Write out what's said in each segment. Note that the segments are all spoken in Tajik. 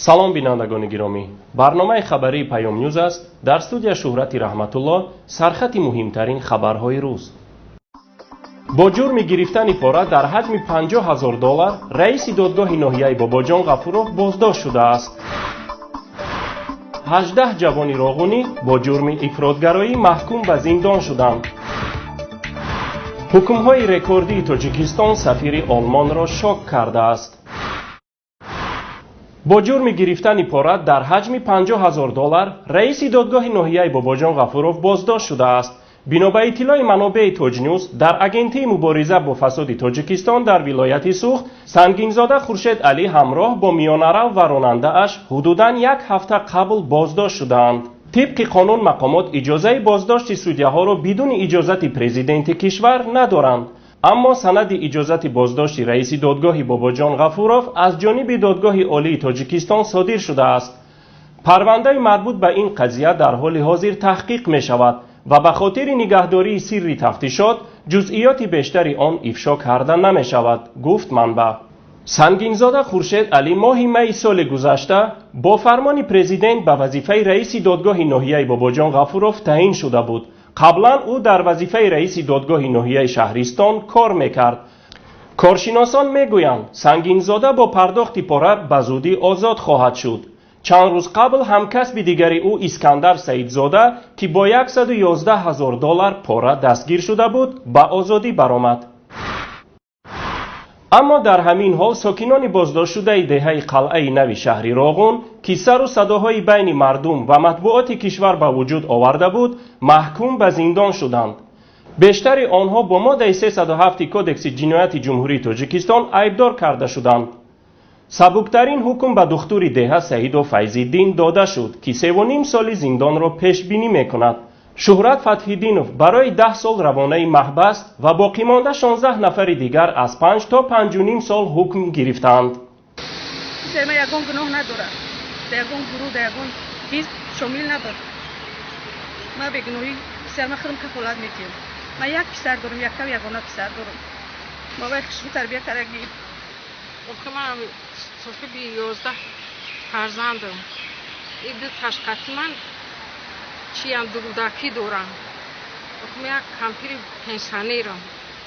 Салом, бинандагони гиромӣ! Барномаи хабарии Паём Нюз аст. Дар студия Шӯҳрати Раҳматулло. Сархати муҳимтарин хабарҳои рӯз: бо ҷурми гирифтани пора дар ҳаҷми 50 000 доллар раиси додгоҳи ноҳияи Бобоҷон Ғафуров боздошт шудааст. 18 ҷавони роғунӣ бо ҷурми ифротгароӣ маҳкум ба зиндон шуданд. Ҳукмҳои рекордии Тоҷикистон сафири Олмонро шок кардааст. Бо ҷурми гирифтани пора дар ҳаҷми 50 000 доллар раиси додгоҳи ноҳияи Бобоҷон Ғафуров боздошт шудааст. Бино ба иттилои манобеи Тоҷнюз, дар Агентии мубориза бо фасоди Тоҷикистон дар вилояти Суғд Сангинзода Хуршед Алӣ ҳамроҳ бо миёнарав ва ронандааш ҳудудан як ҳафта қабл боздошт шудаанд. Тибқи қонун, мақомот иҷозаи боздошти судяҳоро бидуни иҷозати президенти кишвар надоранд, аммо санади иҷозати боздошти раиси додгоҳи Бобоҷон Ғафуров аз ҷониби Додгоҳи Олии Тоҷикистон содир шудааст. Парвандаи марбут ба ин қазия дар ҳоли ҳозир таҳқиқ мешавад ва ба хотири нигаҳдории сирри тафтишот ҷузъиёти бештари он ифшо карда намешавад, гуфт манбаъ. Сангинзода Хуршед Алӣ моҳи майи соли гузашта бо фармони президент ба вазифаи раиси додгоҳи ноҳияи Бобоҷон Ғафуров таъин шуда буд. Қаблан ӯ дар вазифаи раиси додгоҳи ноҳияи Шаҳристон кор мекард. Коршиносон мегӯянд, Сангинзода бо пардохти пора ба зудӣ озод хоҳад шуд. Чанд рӯз қабл ҳамкасби дигари ӯ, Искандар Саидзода, ки бо 111 ҳазор доллар пора дастгир шуда буд, ба озодӣ баромад. Аммо дар ҳамин ҳол сокинони боздоштшудаи деҳаи Қалъаи Нави шаҳри Роғун, ки сару садоҳои байни мардум ва матбуоти кишвар ба вуҷуд оварда буд, маҳкум ба зиндон шуданд. Бештари онҳо бо моддаи 307 Кодекси ҷинояти Ҷумҳурии Тоҷикистон айбдор карда шуданд. Сабуктарин ҳукм ба духтури деҳа Саидов Файзиддин дода шуд, ки 3,5 соли зиндонро пешбинӣ мекунад. Шӯҳрат Фатҳиддинов барои 10 сол равонаи маҳбас ва боқимонда 16 нафари дигар аз 5 то 5,5 сол ҳукм гирифтаанд. Писари ман ягон гуноҳ надорад, дар ягон гурӯҳ, дар ягон ҳизб шомил набуд. Ман бегуноҳӣ писари ман худам кафолат медиҳам. Ман як писар дорам, якам ягона писар дорам. Ма вай хушрӯ тарбия кардагӣ. Охи, ман соҳиби 11 фарзандам. И ду ташқати ман чиям, дурудакӣ дорам. Охи, ман як кампири пенсионерам,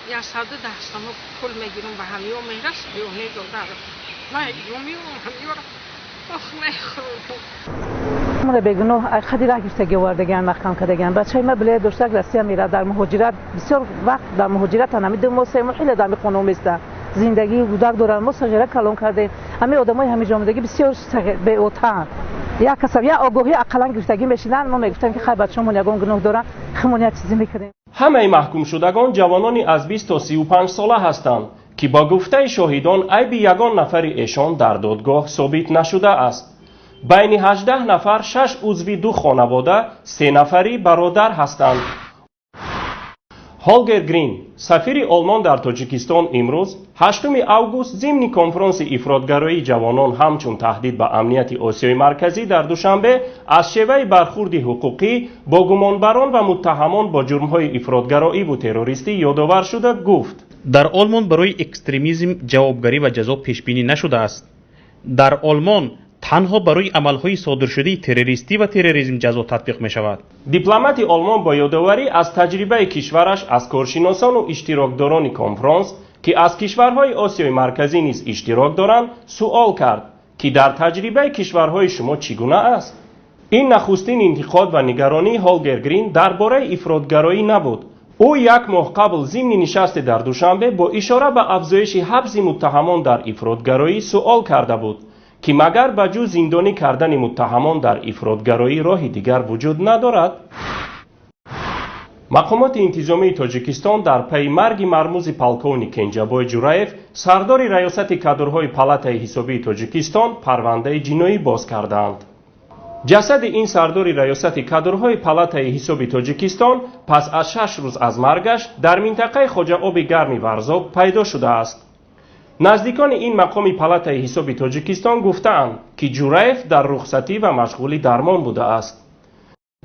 110 сомо пул мегирам, ба ҳамиё мерас бионе додарам. Ман ё меёрам ҳамиёрам, ох, мехӯрам. Мара бегуноҳ хади раҳ гирифтагӣ овардагиан, маҳкам кардагиан. Бачаи ма билет доштак, Россия мерафт, дар муҳоҷират, бисёр вақт дар муҳоҷиратан. Ҳами 2 моҳ, 3 моҳ хеле дар хона места. Зиндагии кӯдак доранд, мо сағира калон кардем. Ҳамин одамои ҳамин ҷомадагӣ бисёр беотаанд. Як касаб як огоҳӣ ақаллан гирифтагӣ мешидан, мо мегуфтем, ки хай, бачаҳомон ягон гуноҳ доранд, химон як чизе мекардем. Ҳамаи маҳкумшудагон ҷавонони аз 20 то 35 сола ҳастанд, ки ба гуфтаи шоҳидон айби ягон нафари эшон дар додгоҳ собит нашудааст. Байни 18 нафар шаш узви ду хонавода, се нафарӣ бародар ҳастанд. Ҳолгер Грин, сафири Олмон дар Тоҷикистон, имрӯз, 8 август, зимни конфронси ифротгароии ҷавонон ҳамчун таҳдид ба амнияти Осиёи Марказӣ дар Душанбе аз шеваи бархурди ҳуқуқӣ бо гумонбарон ва муттаҳамон бо ҷурмҳои ифротгароиву террористӣ ёдовар шуда гуфт: Дар Олмон барои экстремизм ҷавобгарӣ ва ҷазо пешбинӣ нашудааст. Дар Олмон танҳо барои амалҳои содиршудаи террористӣ ва терроризм ҷазо татбиқ мешавад. Дипломати Олмон бо ёдоварӣ аз таҷрибаи кишвараш аз коршиносону иштирокдорони конфронс, ки аз кишварҳои Осиёи Марказӣ низ иштирок доранд, суол кард, ки дар таҷрибаи кишварҳои шумо чӣ гуна аст. Ин нахустин интиқод ва нигаронии Ҳолгер Грин дар бораи ифротгароӣ набуд. Ӯ як моҳ қабл зимни нишасте дар Душанбе бо ишора ба афзоиши ҳабси муттаҳамон дар ифротгароӣ суол карда буд, ки магар ба ҷуз зиндонӣ кардани муттаҳамон дар ифротгароӣ роҳи дигар вуҷуд надорад? Мақомоти интизомии Тоҷикистон дар пайи марги мармузи полковник Кенҷабой Ҷураев, сардори раёсати кадрҳои Палатаи ҳисобии Тоҷикистон, парвандаи ҷиноӣ боз кардаанд. Ҷасади ин сардори раёсати кадрҳои Палатаи ҳисоби Тоҷикистон пас аз 6 рӯз аз маргаш дар минтақаи Хоҷаоби Гарми Варзоб пайдо шудааст. Наздикони ин мақоми Палатаи ҳисоби Тоҷикистон гуфтаанд, ки Ҷураев дар рухсатӣ ва машғули дармон будааст.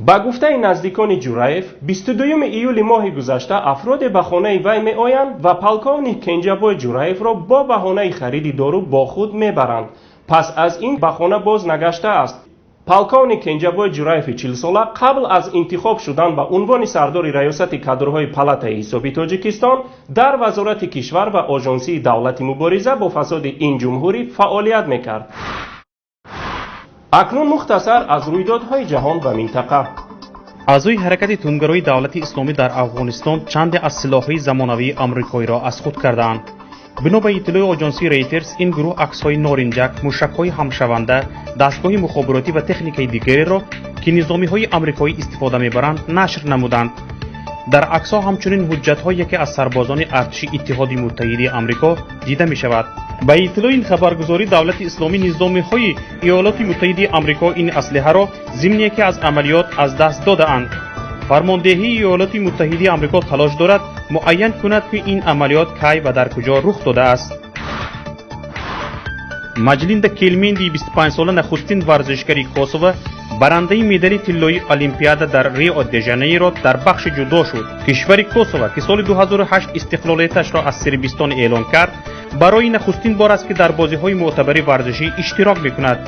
Ба гуфтаи наздикони Ҷураев, 22 июли моҳи гузашта афроде ба хонаи вай меоянд ва полковник Кенҷабой Ҷураевро бо баҳонаи хариди дору бо худ мебаранд. Пас аз ин ба хона боз нагаштааст. Полковник Кенҷабой Ҷураеви 40-сола қабл аз интихоб шудан ба унвони сардори раёсати кадрҳои палатаи ҳисоби Тоҷикистон дар Вазорати кишвар ва Ожонсии давлати мубориза бо фасоди ин ҷумҳурӣ фаъолият мекард. Акнун мухтасар аз рӯйдодҳои ҷаҳон ва минтақа. Аъзои ҳаракати тундгарои Давлати Исломӣ дар Афғонистон чанде аз силоҳҳои замонавии амрикоиро аз худ кардаанд. Бино ба иттилои оҷонсии Рейтерс, ин гурӯҳ аксҳои норинҷак, мушакҳои ҳамшаванда, дастгоҳи мухобиротӣ ва техникаи дигареро, ки низомиҳои амрикоӣ истифода мебаранд, нашр намуданд. Дар аксҳо ҳамчунин ҳуҷҷатҳои яке аз сарбозони артиши Иттиҳоди Муттаҳидаи Амрико дида мешавад. Ба иттилои ин хабаргузорӣ, Давлати Исломӣ низомиҳои Иёлоти Муттаҳидаи Амрико ин аслиҳаро зимни яке аз амалиёт аз даст додаанд. Фармондеҳии Иёлоти Муттаҳидаи Амрико талош дорад муайян кунад, ки ин амалиёт кай ва дар куҷо рух додааст. Маҷлинда Келменди 25-сола, нахустин варзишгари Косово, барандаи медали тиллоии Олимпиада дар Рио де Жанейро дар бахши ҷудо шуд. Кишвари Косово, ки соли 2008 истиқлолияташро аз Сербистон эълон кард, барои нахустин бор аст, ки дар бозиҳои мӯътабари варзишӣ иштирок мекунад.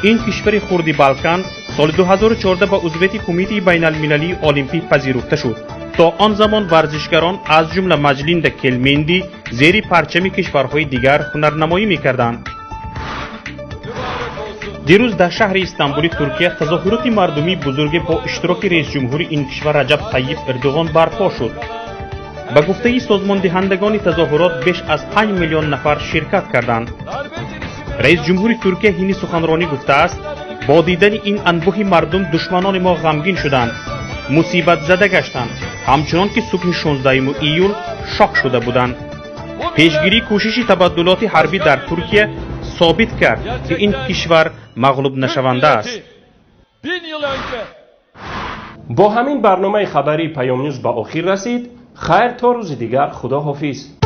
Ин кишвари хурди Балкан соли 2014 ба узвияти Кумитаи байналмилалии олимпӣ пазируфта шуд. То он замон варзишгарон, аз ҷумла Маҷлинда Келменди, зери парчами кишварҳои дигар ҳунарнамоӣ мекарданд. Дирӯз дар шаҳри Истанбули Туркия тазоҳуроти мардумии бузурге бо иштироки раисҷумҳури ин кишвар Раҷаб Тайиб Эрдуғон барпо шуд. Ба гуфтаи созмондиҳандагони тазоҳурот, беш аз 5 миллион нафар ширкат карданд. Раисҷумҳури Туркия ҳини суханронӣ гуфтааст: бо дидани ин анбӯҳи мардум душманони мо ғамгин шуданд, мусибатзада гаштанд, ҳамчунон ки субҳи 16 июл шок шуда буданд. Пешгирии кӯшиши табаддулоти ҳарбӣ дар Туркия собит кард, ки ин кишвар мағлубнашаванда аст. Бо ҳамин барномаи хабарии Паёмнюз ба охир расид. Хайр, то рӯзи дигар, худо ҳофиз.